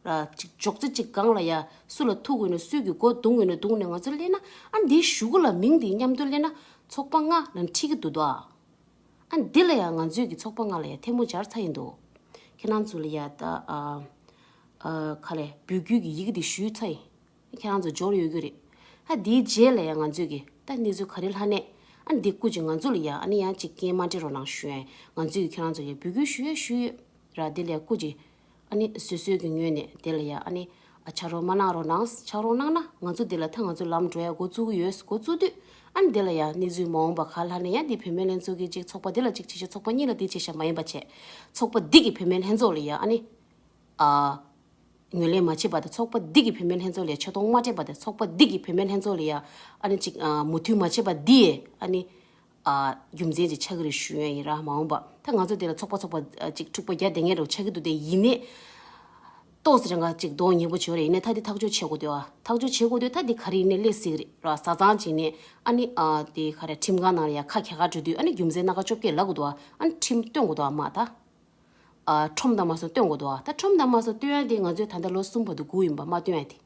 ར། ཅིག་འཇོག་ཙེ་ཅིག་སྒང་ལ་ཡ་སུ་ལ་ཐུག་དགོས་ན་སུས་ཀྱི་མགོ་རྡུང་དགོས་ན་རྡུང་ནས་ང་ཚོ་སླེབས་ན། ཨ་འདིའི་གཞུག་གུ་ལ་མིང་འདི་མཉམ་དུ་སླེབས་ན་ཚོགས་པ་ལྔ་ལ་འཁྲི་གི་འདུག་དོ། ཨ་འདི་ལ་ཡ་ང་ཚོས་ཀྱི་ཚོགས་པ་ལྔ་ལ་ཡ་ཐལ་མོ་སྦྱར་ཚར་ཡིན་འདུག་ཁྱེད་རང་ཚོ་ལ་ཡ་ད་ཨ། ཨ། ག་རེ་འབོད་སྐུལ་གྱི་ཡི་གེ་འདི་ཞུས་ཚར་ཡིན། ཁྱེད་རང་ཚོ་འབྱོར་ཡོད་རྒྱུ་རེད། ཨ་དེའི་རྗེས་ལ་ཡང་ང་ཚོས་ཀྱི་ད་གནས་ཚུལ་ག་རེ་ལྷག་ནས། ཨ་འདི་སྐུ་མཁྱེན་ང་ཚོ་ལ་ཡང་ཨ་ནི་ཡང་ཅིག་སྐྱོན་མ་འདྲི་རོགས་གནང་ཞུ་ཡ་ཡིན། ང་ཚོས་ཀྱི་ཁྱེད་རང་ཚོ་ཡ་འབོད་སྐུལ་ཞུ་ཡ་ཞུ་ཡོད་ར། དེ་ལ་ཡ་སྐུ་མཁྱེན་ཨ་ནི་སོ་སོའི་གི་ངོས་ནས་དེ་ལ་ཡ་ཨ་ནི་ཨ་ཕྱག་རོགས་མ་གནང་རོགས་གནང་། ཕྱག་རོགས་གནང་ན་ང་ཚོ་དེ་ལ་ད་ང་ཚོ་ལམ་འགྲོ་ཡ་འགོ་བཙུགས་ཀྱི་ཡོད། འགོ་བཙུགས་དུས་ཨ་ནི་དེ་ལ་ཡ་གནས་ཚུལ་མ་འོངས་པ་ག་ལྷག་ནས་ཡང་འདི་བུད་མེད་ལྷན་ཚོགས་ཀྱི་ཅིག་ཚོགས་པ་དེ་ལ་ཅིག་བྱེད་ཤ་ཚོགས་པ་གཉིས་ལ་དེ་བྱེད་ཤ་མ་ཡིན་པ་བྱས། ཚོགས་པ་འདི་གི་བུད་མེད་ལྷན་ཚོགས་ལ་ཡ་ཨ་ནི་ཨ། ངོས་ལེན་མ་བྱས་པ་དང་། ཚོགས་པ་འདི་གིས་བུད་མེད་ལྷན་ཚོགས་ལ་ཆེ་མཐོང་མ་སྤྲད་པ་དང་། ཚོགས་པ་འདི་གིས་བུད་མེད་ལྷན་ཚོགས་ལ་ཡ་ཨ་ནི་ཅིག་ཨ་མོས་མཐུན་མ་བྱས་པ་འདི་ཡས་ཨ་ནི་ཨ་རྒྱུ་མཚན་ཅིག་ཆགས་ཀྱི་རེད་ཞུ་ཡ་ཡིན་ར། མ་འོངས་པ་ད་ང་ཚོ་འདི་ལ་ཚོགས་པ་ཚོགས་པ་ཨ་ཅིག་འཁྲུག་པ་རྒྱག་བསྡད་མཁན་འདྲ་བོ་ཆགས་ཀྱི་འདུག་དེ་ཡིན་ནའི་ཏོག་ཙམ་རང་ག་ཅིག་གདོང་ཉེ་པོ་བྱོས་རེད། ཡིན་ནའི་ད་འདི་ཐག་གཅོད་བྱེད་དགོས་འདུག་ཨ། ཐག་གཅོད་བྱེད་དགོས་འདུག་ད་འདི་ག་རེ་ཡིན་ནའི་སླེབས་སྲིད་ཀྱི་རེད་ར། བཟའ་ཚང་བྱས་ནས་ཨ་ནི་ཨ་དེ་ག་རེ་ཁྲིམས་ཁང་ནང་ལ་ཡ་ཁ་གྱེས་ག་འགྲོ་དུས་ཨ་ནི་རྒྱུ་མཚན་སྣ་ཁ་བཅོ་བརྒྱད་ལབ་དགོས་འདུག་ཨ། ཨ་ནི་ཁྲིམས་སྟོན་དགོས་འདུག་ཨ། མ་ད། ཨ་ཁྲོམ་དང་མ་སོང་སྟོན་དགོས་འདུག་ཨ། ད་ཁྲོམ་དང་མ་སོང་སྟོན་ཡ་དེ་ང་ཚོས་ད་ལྟ་ལོ་གསུམ་བར་དུ་སྒུག་ཡིན་པ་མ་སྟོན་ཡ་དེ།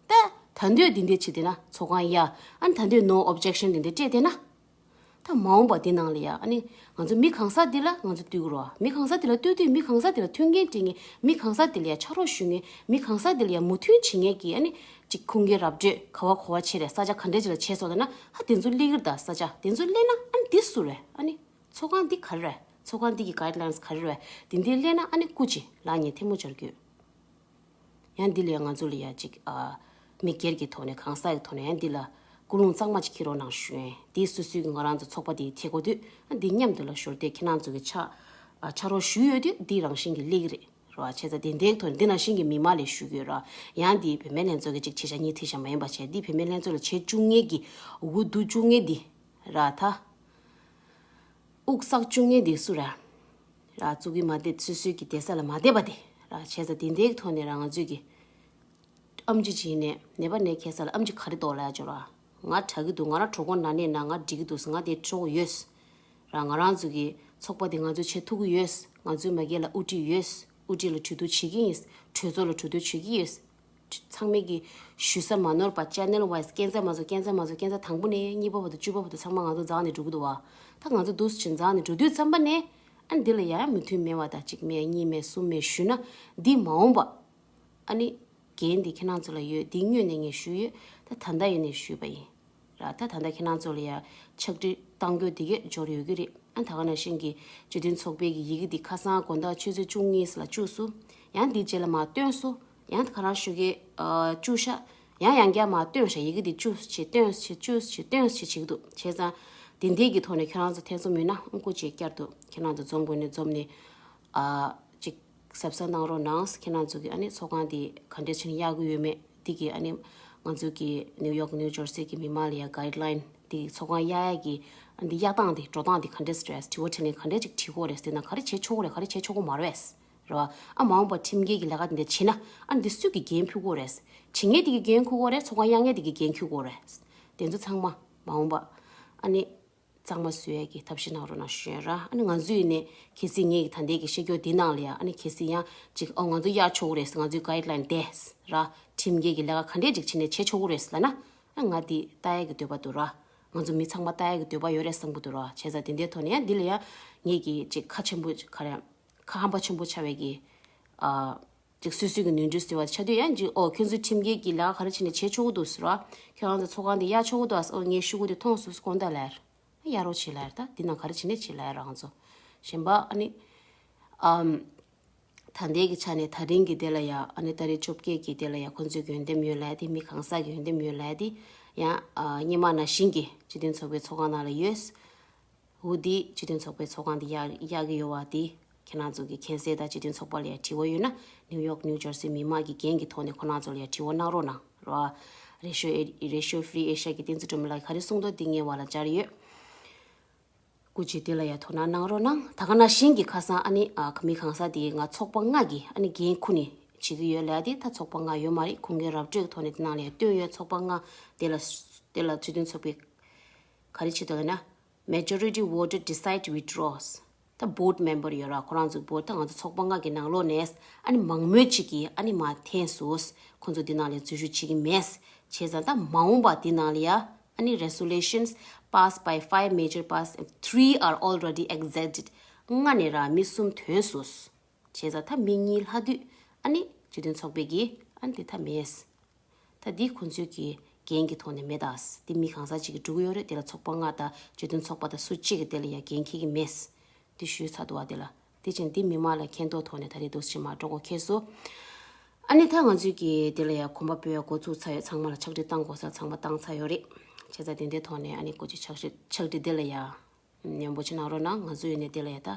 ད་ད་འདོད་འདི་འདྲས་བྱེད་བསྡད་ན་ཚོགས་ཁང་ཡ་ཨ་ནི་ད་འདོད་no objection་འདི་འདྲས་སྤྲད་བསྡད་ན། ད་མ་འོངས་པ་འདི་ནང་ལ་ཡ་ཨ་ནི་ང་ཚོ་མི་གང་ཟག་འདི་ལ་ང་ཚོ་བསྟུན་དགོས་རེད་བ། མི་གང་ཟག་འདི་ལ་བསྟུན་དུས་མི་གང་ཟག་འདི་ལ་མཐུན་རྐྱེན་སྤྲད་མཁན། མི་གང་ཟག་འདི་ལ་ཡ་ཕྱག་རོགས་ཞུ་མཁན། མི་གང་ཟག་འདི་ལ་ཡ་མོས་མཐུན་བྱེད་མཁན་གྱི་ཨ་ནི་ཅིག་ཁུངས་སྐྱེལ་ར་སྤྲོད་ག་བ་ག་བ་བྱས་རེད། ས་ཆ་ག་འདྲས་ཅིག་ལ་བྱས་སོང་ལབ་ན། ཧ་དེ་ཚོ་སླེབས་ཀྱི་རེད། ད་ས་ཆ་དེ་ཚོ་སླེབས་ན་ཨ་ནི་འདི་སུ་རེད། ཨ་ནི་ཚོགས་ཁང་འདི་ག་རེ་རེད། ཚོགས་ཁང་འདི་གི་guidelines་ག་རེ་རེད། དེ་འདི་སླེབས་ན་ཨ་ནི་སྐུ་མཁྱེན་ལགས་ངས་ཐལ་མོ་སྦྱར་རྒྱུ། ཡང་འདི་ལ་ཡང་ང་ཚོ་ལ་ཡང་ཅིག་ཨ་མི་སྒེར་གྱི་ཐོག་ནས་གང་ཟག་གི་ཐོག་ནས་ཡང་འདི་ལ་ཀུན་སློང་གཙང་མ་ཅིག་འཁྱེར་རོགས་གནང་ཞུ་ཡིན། འདི་སོ་སོའི་གི་ང་རང་ཚོ་ཚོགས་པ་འདི་ཐད་གོ་དུས་ཨ་འདི་མཉམ་དུ་ལ་ཞོར་དེ་ཁྱེད་རང་ཚོ་གི་ཕྱག་ཨ་ཕྱག་རོགས་ཞུས་ཡོད་དུས་འདི་རང་བཞིན་གྱི་སླེབས་ཀྱི་རེད་རོ། བྱས་ཙང་དེ་འདྲའི་ཐོག་ནས་འདི་ནང་བཞིན་གྱི་མི་མང་ལ་ཞུ་གི་ཡོད་ར། ཡང་འདི་བུད་མེད་ལྷན་ཚོགས་ཀྱི་ཅིག་བྱེད་བྱ་གཉིས་ཐེ་བྱ་མ་ཡིན་པ་བྱས། འདི་བུད་མེད་ལྷན་ཚོགས་ལ་བྱེད་བཅུག་མཁན་གྱི་འུ་སྡུག་བཅུག་མཁན་འདི་ར་ད། དབུགས་བསགས་བཅུག་མཁན་དེ་སུ་ར། ར་བཙུགས་ཀྱི་མ་བསྡད། སོ་སོའི་གི་བསྡད་ས་ལ་མ་བསྡད་པ་དེ་ར། བྱས་ཙང་དེ་འདྲའི་ཐོག་ནས་ར་ང་ཚོས་གི་ཨམ་ཅི་བྱས་ནས་ནད་པ་ནད་ཁྱེར་ས་ལ་ཨམ་ཅི་ག་རེ་འདུག་ལབ་ཡ་ཅོ་ར། ང་དྲག་གི་འདུག་ང་ར་གྲོད་ཁོག་ན་ནས་ན་ང་འགྲིག་གི་འདུག་ང་དེ་གྲོགས་ཡོད། ར་ང་རང་ཚོ་གི་ཚོགས་པ་དེ་ང་ཚོས་བྱེད་ཐུབ་ཀྱི་ཡོད། ང་ཚོའི་མ་སྒེར་ལ་དབུ་ཁྲིད་ཡོད། དབུ་ཁྲིད་ལ་གྲོས་བསྡུར་བྱེད་ཀྱི་ཡིན། གྲོས་ཚོགས་ལ་གྲོས་བསྡུར་བྱེད་ཀྱི་ཡོད། ཚང་མས་ཀྱི་ཞུ་ས་མ་ནོར་བ་channel wise་སྐྱོན་ཆ་མ་བཟོ། སྐྱོན་ཆ་མ་བཟོ། སྐྱོན་ཆ་དང་པོ་ནས་གཉིས་པ་བར་དུ་བཅུ་པ་བར་དུ་ཚང་མ་ང་ཚོ་འཛེགས་ནས་འགྲོ་གི་འདུག་བ། ད་ང་ཚོ་འདུག་སེ་བྱས་འཛེགས་ནས་འགྲོ་དུས་ཙམ་པ་ནས་ཨ་འདི་ལ་ཡང་མོས་མཐུན་མེད་པ་དང་གཅིག་མེད་གཉིས་མེད་གསུམ་མེད་ཞུས་ན་འདི་མ་འོངས་པ་ཨ་ནི་འགན་འདི་ཁྱེད་རང་ཚོ་ལ་ཡོད། འདི་སྔོན་ནས་ངས་ཞུས་ཡོད། ད་ད་ལྟ་ཡིན་ནས་ཞུས་པ་ཡིན། ར་ད་ད་ལྟ་ཁྱེད་རང་ཚོ་ལ་ཡ་ཕྱག་བྲིས་གཏང་རྒྱུ་དེ་གས་འབྱོར་ཡོད་ཀྱི་རེད། ཨ་ད་ག་ནང་བཞིན་གྱི་སྤྱི་མཐུན་ཚོགས་པའི་གི་ཡི་གེ་འདི་ཁ་སང་དགོང་དག་ཆུ་ཚོད་བཅུ་གཉིས་ལ་བཅུག་སོང་། ཡང་འདི་རྗེས་ལ་མར་བཏོན་སོང་། ཡང་ཁ་རང་ཞུ་གི་ཨ་བཅུག་ཤག་ཡང་ཡང་བསྐྱར་མར་བཏོན་ཤག་ཡི་གེ་འདི་བཅུག་བྱས་བཏོན་བྱས་བཅུག་བྱས་བཏོན་བྱས་བྱེད་ཀྱི་འདུག་བྱས་ཙང་དེ་འདྲའི་གི་ཐོག་ནས་ཁྱེད་རང་ཚོ་ཐེ་ཚོམ་ཡོད་ན་ཨ་སྐུ་མཁྱེན་བསྐྱར་དུ་ཁྱེད་རང་ཚོ་འཛོམས་དགོས་ནས་འཛོམས་ནས་ཨ་ཅིག་གཟབ་གཟབ་གནང་རོགས་གནང་། ཁྱེད་རང་ཚོ་གི་ཨ་ནི་ཚོགས་ཁང་འདི་ག་འདྲས་བྱས་ནས་གཡར་གི་ཡོད་མེད་འདི་གི་ཨ་ནི་ང་ཚོ་གི་ནིའུ་ཡོག་ནིའུ་ཇར་སི་གི་མི་མང་ལ་ཡ་guideline་འདི་ཚོགས་ཁང་གཡར་ཡ་གི་ཨ་འདི་གཡར་སྟངས་འདི་འགྲོ་སྟངས་འདི་ག་འདྲས་རེད། དྲི་བ་དྲིས་ལན་ག་འདྲས་ཅིག་དྲི་དགོས་རེད། དེ་ན་ག་རེ་བྱེད་ཆོག་གི་རེད། ག་རེ་བྱེད་ཆོག་གི་མ་རེད་རེད་བ། ཨ་མ་འོངས་པ་ཁྲིམས་འགལ་གྱི་ལས་ཀ་འདི་འདྲ་བྱེད་ན་ཨ་འདི་སུ་གི་འགན་འཁུར་དགོས་རེད། བྱེད་མཁན་འདི་གི་འགན་འཁུར་དགོས་རེད། ཚོགས་ཁང་གཡར་མཁན་འདི་གི་འགན་འཁུར་དགོས་རེད། དེ་ཚོ་ཚང་མ་མ་འོངས་པ་ཨ་ནི་གཙང་མ་བཟོ་ཡས་ཀྱི་ཐབས་ཤེས་གནང་རོགས་གནང་ཞུ་ཡ་ར། ཨ་ནི་ང་ཚོས་ནས་གལ་སྲིད་ངས་ཀྱི་ད་ལྟའི་གི་བཤད་རྒྱུ་འདི་ནང་ལ་ཡ་ཨ་ནི་གལ་སྲིད་ཡང་ཅིག་ཨོ་ང་ཚོ་གཡར་ཆོག་གི་རེད་ཟེར། ང་ཚོའི་guideline་དེ་ར་ཁྲིམས་འགལ་གྱི་ལས་ཀ་ག་འདྲས་ཅིག་བྱས་ནས་བྱེད་ཆོག་གི་རེད་ཟེར་ལབ་ན་ཨ་ང་འདི་ལྟ་ཡས་ཀྱི་འདོད་པ་འདུག་ར། ང་ཚོ་མི་ཚང་མ་ལྟ་ཡས་ཀྱི་འདོད་པ་ཡོད་རེད་བསམ་གྱི་འདུག་ར། བྱས་ཙང་དེ་འདྲའི་ཐོག་ནས་ཡང་འདི་ལ་ཡ་ངས་ཀྱི་ཅིག་ཁ་ཆེན་པོ་ག་རེ་ཁ་ཧམ་པ་ཆེན་པོ་ཆགས་པའི་གི་ཨ། ཅིག་སོ་སོའི་གི་ནོར་འཁྲུལ་ཟེར་བ་ཆགས་དུས་ཡང་ཅིག་ཨོ་ཁྱོད་ཚོས་ཁྲིམས་འགལ་གྱི་ལས་ཀ་ག་རེ་བྱས་ནས་བྱེད་ཆོག་གི་འདུག་ཟེར་བ། ཁྱོད་རང་ཚོ་ཚོགས་ཁང་འདི་གཡར་ཆོག་གི་འདུག་ཨ། ཨོ་ངས་ཞུ་དགོས་དེ་མཐོང་སོང་དགོངས་དག་ལབ་ཡ། གཡར་རོགས་བྱེད་ལབ་ཡ། ད་འདི་ནང་ག་རེ་བྱས་ནས་བྱེད་ལབ་ཡ་རང་ཚོ། གཞན་པ་ཨ་ནི་ཨམ་ད་ལྟའི་གི་ཆ་ནས་ད་རིང་གི་དེ་ལ་ཡ་ཨ་ནི་ཏ་རིག་བཅོ་བརྒྱད་ཀྱི་དེ་ལ་ཡ་ཁོང་ཚོའི་གི་འོས་འདེམས་ཡོད་ལབ་ཡ་དེ། མི་གང་ཟག་གི་འོས་འདེམས་ཡོད་ལབ་ཡ་དེ་ཡང་ཨ་སྔོན་མ་ནང་བཞིན་གྱི་སྤྱི་མཐུན་ཚོགས་པའི་ཚོགས་ཁང་ནང་ལ་ཡོད། འོ་འདི་སྤྱི་མཐུན་ཚོགས་པའི་ཚོགས་ཁང་འདི་གཡར་གཡར་གྱི་ཡོད་པ་འདི་ཁྱེད་རང་ཚོ་གི་མཁྱེན་གསལ་དང་། སྤྱི་མཐུན་ཚོགས་པ་ལ་ཡང་དྲི་བ་ཡོད་ན་ནིའུ་ཡོག་ནིའུ་ཇར་སི་མི་མང་གི་འགན་གྱི་ཐོག་ནས་ཁོ་རང་ཚོ་ལ་ཡང་དྲི་བ་གནང་རོགས་གནང་རོགས། རེ་ཤོ་ཨེ་རེ་ཤོ་ཧྥི་རི་ཨེ་ཤ་གི་བསྟན་འཛིན་སྒྲོལ་མ་ལགས་ག་རེ་གསུངས་འདུག་འདི་ངའི་བར་ལ་སྦྱར་ཡོད། སྐུ་མཁྱེན་འདི་ལ་ཡང་དོ་སྣང་གནང་རོགས་གནང་། ད་ག་ནང་བཞིན་གྱི་ཁ་སང་ཨ་ནི་ཨ་མི་གང་ཟག་འདི་ང་ཚོགས་པ་ལྔ་གི་ཨ་ནི་འགན་ཁུར་ནས་བྱེད་ཀྱི་ཡོད་ལབ་ཡ་དེ། ད་ཚོགས་པ་ལྔ་ཡོད་མ་རེད། ཁུངས་སྐྱེལ་ར་སྤྲོད་ཀྱི་ཐོག་ནས་དེ་ནང་ལ་ཡང་བཏོན་ཡོད། ཚོགས་པ་ལྔ་དེ་ལ་དེ་ལ་སྤྱི་མཐུན་ཚོགས་པའི་ག་རེ་བྱེད་འདུག་ལབ་ན། Majority voted decide to withdraws། ད་board member་ཡོད་ར། ཁོ་རང་ཚོའི་board། ད་ང་ཚོ་ཚོགས་པ་ལྔ་གི་ནང་ལོགས་ནས་ཨ་ནི་མང་མོས་ཅིག་གིས་ཨ་ནི་མར་འཐེན་སོང་། ཁོ་ཚོ་འདི་ནང་ལ་འཛུལ་ཞུགས་བྱེད་ཀྱི་མེད། བྱས་ཙང་ད་མ་འོངས་པ་འདི་ནང་ལ་ཡ་ཨ་ནི་resolutions passed by five major parties, three are already exited། ལྔ་ནས་ར་མི་གསུམ་ཐོན་སོང་། བྱས་ཙང་ད་མི་གཉིས་ལྷག་དུས་ཨ་ནི་སྤྱི་མཐུན་ཚོགས་པའི་གི་ཨ་ནི་དེ་ད་མེད། ད་འདི་ཁོང་ཚོའི་གི་འགན་གྱི་ཐོག་ནས་མེད་ད། འདི་མི་གང་ཟག་ཅིག་གིས་སྒྲུབ་ཀྱི་ཡོད་རེད། དེ་ལ་ཚོགས་པ་ལྔ་དང་སྤྱི་མཐུན་ཚོགས་པ་དང་སུ་གཅིག་གིས་དེ་ལ་ཡ་འགན་འཁྱེར་གྱི་མེད། འདི་ཞུས་ཚར་འདུག་བ། དེ་ལ་དེ་བཞིན་འདི་མི་མང་ལ་མཁྱེན་རྟོགས་ཐོག་ནས་ད་རེས་འདུག་སེ་མར་འགྲོ་དགོས་ཁེལ་སོང་། ཨ་ནི་ད་ང་ཚོའི་གི་དེ་ལ་ཡ་གོམ་པ་སྤོ་ཡ་འགོ་ཚུགས་ཚར་ཡོད། ཚང་མ་ལ་ཕྱག་བྲིས་བཏང་དགོས་ས་ཚང་མ་བཏང་ཚར་ཡོད་རེད། བྱས་ཙང་དེ་འདྲའི་ཐོག་ནས་ཨ་ནི་སྐུ་མཁྱེན་ཕྱག་བྲིས་ཕྱག་བྲིས་དེ་ལ་ཡ་ནན་པོ་ཅིག་གནང་རོགས་གནང་། ང་ཚོ་ཡོད་ནས་དེ་ལ་ཡ་ད་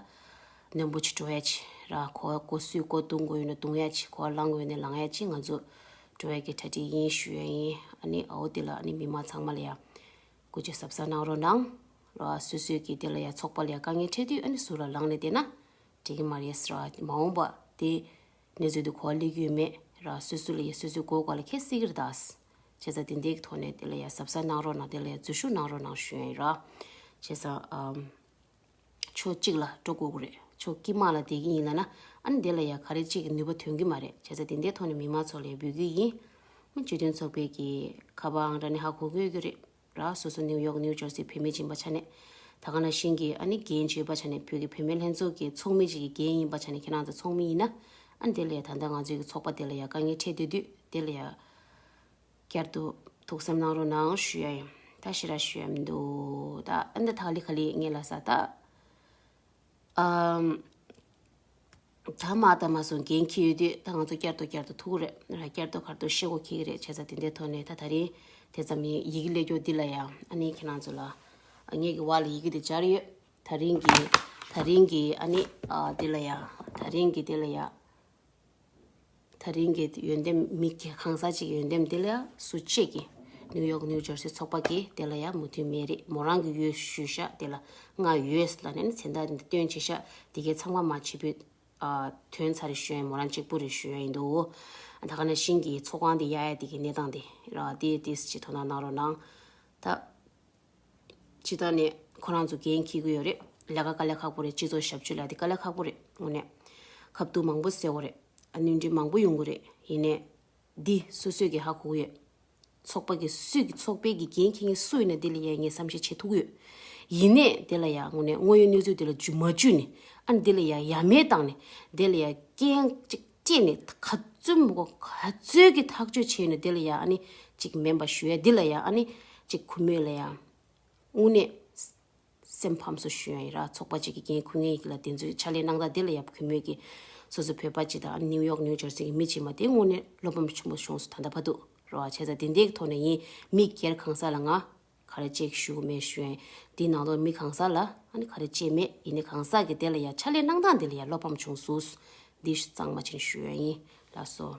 ནན་པོ་ཅིག་འགྲོ་ཡ་ཅིག་ ར་གོ་བ་གོ་སུས་གོ་བརྡུང་དགོས་ཡོད་ན་བརྡུང་ཡ་ཅིག་གོ་བ་བླང་དགོས་ཡོད་ན་བླང་ཡ་ཅིག་ང་ཚོ་འགྲོ་ཡ་གི་གྲ་སྒྲིག་ཡིན་ཞུ་ཡ་ཡིན། ཨ་ནི་ཨའོ་དེ་ལ་ཨ་ནི་མི་མང་ཚང་མ་ལ་ཡ་སྐུ་མཁྱེན་གཟབ་གཟབ་གནང་རོགས་གནང་། ར་སོ་སོའི་གི་དེ་ལ་ཡ་ཚོགས་པ་ལ་ཡ་དཀའ་ངལ་འཕྲད་དུས་ཨ་ནི་ཟུར་ལ་ལངས་ནས་བསྡད་ན་འགྲིག་གི་མ་རེད་ཟེར་བ། མ་འོངས་པ་དེ་གནས་ཚུལ་དེ་གོ་བ་སླེབས་ཀྱི་ཡོད་མེད་ར། སོ་སོ་ལ་ཡ་སོ་སོའི་མགོ་སྐོར་ལ་ཁྱེད་སྲིད་ཀྱི་རེད་ད། བྱས་ཙང་དེ་འདྲའི་ཐོག་ནས་དེ་ལ་ཡ་གཟབ་གཟབ་གནང་རོགས་གནང་། དེ་ལ་ཡ་འཛུལ་ཞུགས་གནང་རོགས་གནང་ཞུ་ཡ་ཡིན་ར། བྱས་ཙང་ཨམ། ཕྱོགས་གཅིག་ལ་འགྲོ་དགོས་ཀྱི་རེད། ཕྱོགས་དཀྱིལ་མ་ལ་བསྡད་ཀྱི་ཡིན་ལབ་ན་ཨ་ནི་དེ་ལ་ཡ་ག་རེ་གཅིག་གི་ནུས་པ་ཐོན་གྱི་མ་རེད། བྱས་ཙང་དེ་འདྲའི་ཐོག་ནས་མི་མང་ཚོ་ལ་ཡ་འབོད་སྐུལ་ཡིན། སྤྱི་མཐུན་ཚོགས་པའི་གི་ཁ་པར་ཨང་གྲངས་ནི་ཧ་གོ་གི་ཡོད་ཀྱི་རེད་ར། སོ་སོ་ནིའུ་ཡོག་ནིའུ་ཇར་སི་བུད་མེད་ཅིག་ཡིན་པ་ཆ་ནས། ད་ག་ནང་བཞིན་གྱི་ཨ་ནི་འགན་བྱེད་པ་ཆ་ནས་བོད་ཀྱི་བུད་མེད་ལྷན་ཚོགས་ཀྱི་ཚོགས་མི་ཅིག་གི་འགན་ཡིན་པ་ཆ་ནས་ཁྱེད་རང་ཚོ་ཚོགས་མི་ཡིན་ན་ཨ་ནི་དེ་ལ་ཡ་ད་ལྟ་ང་ཚོའི་གི་ཚོགས་པ་དེ་ལ་ཡ་དཀའ་ངལ་འཕྲད་སྡོད་དུས་དེ་ལ་ཡ། བསྐྱར་དུ་ཐུགས་བསམ་གནང་རོགས་གནང་ཞུ་ཡ་ཡིན། ད་ཞེ་དྲག་ཞུ་ཡ་མི་འདུག་ད་ཨ་ནི་ད་ལི་ཁ་ལི་ངེད་ལ་ས་ད་ཨམ། ད་མ་ད་མ་སོང་འགན་འཁྱེར་ཡོད་དུས་ད་ང་ཚོ་བསྐྱར་དུ་བསྐྱར་དུ་ཐུག་རེད་ར། བསྐྱར་དུ་གར་དུ་ཤེས་གོ་ཁེག་རེད། བྱས་ཙང་དེ་འདྲའི་ཐོག་ནས་ད་ད་རིང་དེ་ཙམ་ཡིན། ཡི་གེ་ལས་སྐྱོ་འདི་ལ་ཡ་ཨ་ནི་ཁྱེད་རང་ཚོ་ལ་ངེད་ཀྱི་བ་ལ་ཡི་གེ་དེ་སྦྱར་ཡོད། ད་རིང་གི་ད་རིང་གི་ཨ་ནི་ཨ་འདི་ལ་ཡ་ད་རིང་གི་འདི་ལ་ཡ། ད་རིང་གི་ཡོན་ཏན་མི་གང་ཟག་ཅིག་ཡོན་ཏན་དེ་ལ་སུ་གཅིག་གིས་ནིའུ་ཡོག་ནིའུ་ཇར་སི་ཚོགས་པ་གིས་དེ་ལ་ཡང་མོས་མཐུན་མེད་རེད། མོ་རང་གི་ཡོད་ཞུས་ཤག་དེ་ལ་ང་ཡོད་ལབ་ནས་མཚན་རྟགས་འདི་སྟོན་བྱས་ཤག་དེ་གའི་ཚང་མ་མ་བྱེད་པོས་ཨ་ཐོན་ཚར་རེད་ཞུ་ཡ་ཡིན། མོ་རང་གཅིག་པུ་རེད་ཞུ་ཡ་ཡིན་འདུག་ད་ག་ནང་བཞིན་གྱི་ཚོགས་ཁང་དེ་གཡར་ཡ་དེ་གའི་གནས་སྟངས་དེ་ར་དེ་དེ་ཅིག་དོ་སྣང་གནང་རོགས་གནང་། ད། སྤྱི་བཏང་ནས་ཁོ་རང་ཚོ་འགན་འཁྱེར་གྱི་ཡོད་རེད། ལས་ཀ་དཀའ་ལས་ཁག་པོ་རེད། སྤྱི་ཚོགས་ཞབས་ཞུ་ལ་དེ་དཀའ་ལས་ཁག་པོ་རེད། དངོས་གནས་ཁ་ཐུག་མང་པོ་ཟེར་བ་རེད། ཨ་ནི་འདྲི་མང་པོ་ཡོང་གི་རེད། ཡིན་ནའི་འདི་སོ་སོས་ཀྱི་ཧ་གོ་གི་ཡོད། ཚོགས་པ་གི་སུས་ཀྱི་ཚོགས་པའི་གི་འགན་འཁྱེར་མཁན་སུ་ཡིན་ན་དེ་ལ་ཡ་ངས་བསམ་ཤེས་བྱེད་ཐུབ་ཀྱི་ཡོད། ཡིན་ནའི་དེ་ལ་ཡ་དངོས་གནས་དངོས་ཡོད་གནས་ཚུལ་དེ་ལ་འཇུ་མ་འཇུས་ནས་ཨ་ནི་དེ་ལ་ཡ་ཡ་མེད་བཏང་ནས་དེ་ལ་ཡ་རྐྱེན་གཅིག་སྤྲད་ནས་ག་ཚོད་མོ་ག་ཚོད་ཀྱི་ཐག་གཅོད་བྱས་ནས་དེ་ལ་ཡ་ཨ་ནི་གཅིག་མིན་པ་ཞུ་ཡ་འདི་ལ་ཡ་ཨ་ནི་གཅིག་གུས་མོས་ལ་ཡ་དངོས་གནས་སེམས་ཕམ་སོ་ཞུ་ཡ་ཡིན་ར། ཚོགས་པ་གཅིག་གི་འགན་འཁུར་མཁན་ཡིན་ལ་དེ་ཚོའི་ཕྱག་ལས་གནང་སྟངས་དེ་ལ་ཡ་གུས་མོས་ཀྱི་སོ་སོ་བོད་པ་གཅིག་དང་ཨ་ནི་ནིའུ་ཡོག་ནིའུ་ཇར་སི་གི་མི་གཅིག་མ་དེ་དངོས་གནས་བློ་ཕམ་ཆེན་པོ་བྱུང་སོང་ད་ལྟ་བར་དུ་ར། བྱས་ཙང་དེ་འདྲའི་ཐོག་ནས་ཡིན། མི་སྒེར་གང་ཟག་ལ་ང་ག་རེ་བྱེད་ཞུ་གི་མེད་ཞུ་ཡིན། འདི་ནང་དུ་མི་གང་ཟག་ལ་ཨ་ནི་ག་རེ་བྱེད་མེད། ཡིན་ནའི་གང་ཟག་གི་དེ་ལ་ཡ་ཕྱག་ལས་གནང་སྟངས་དེ་ལ་ཡ་བློ་ཕམ་བྱུང་སོང་། འདི་གཙང་མ་ཅིག་ཞུ་ཡ་ཡིན། ལགས་སོ།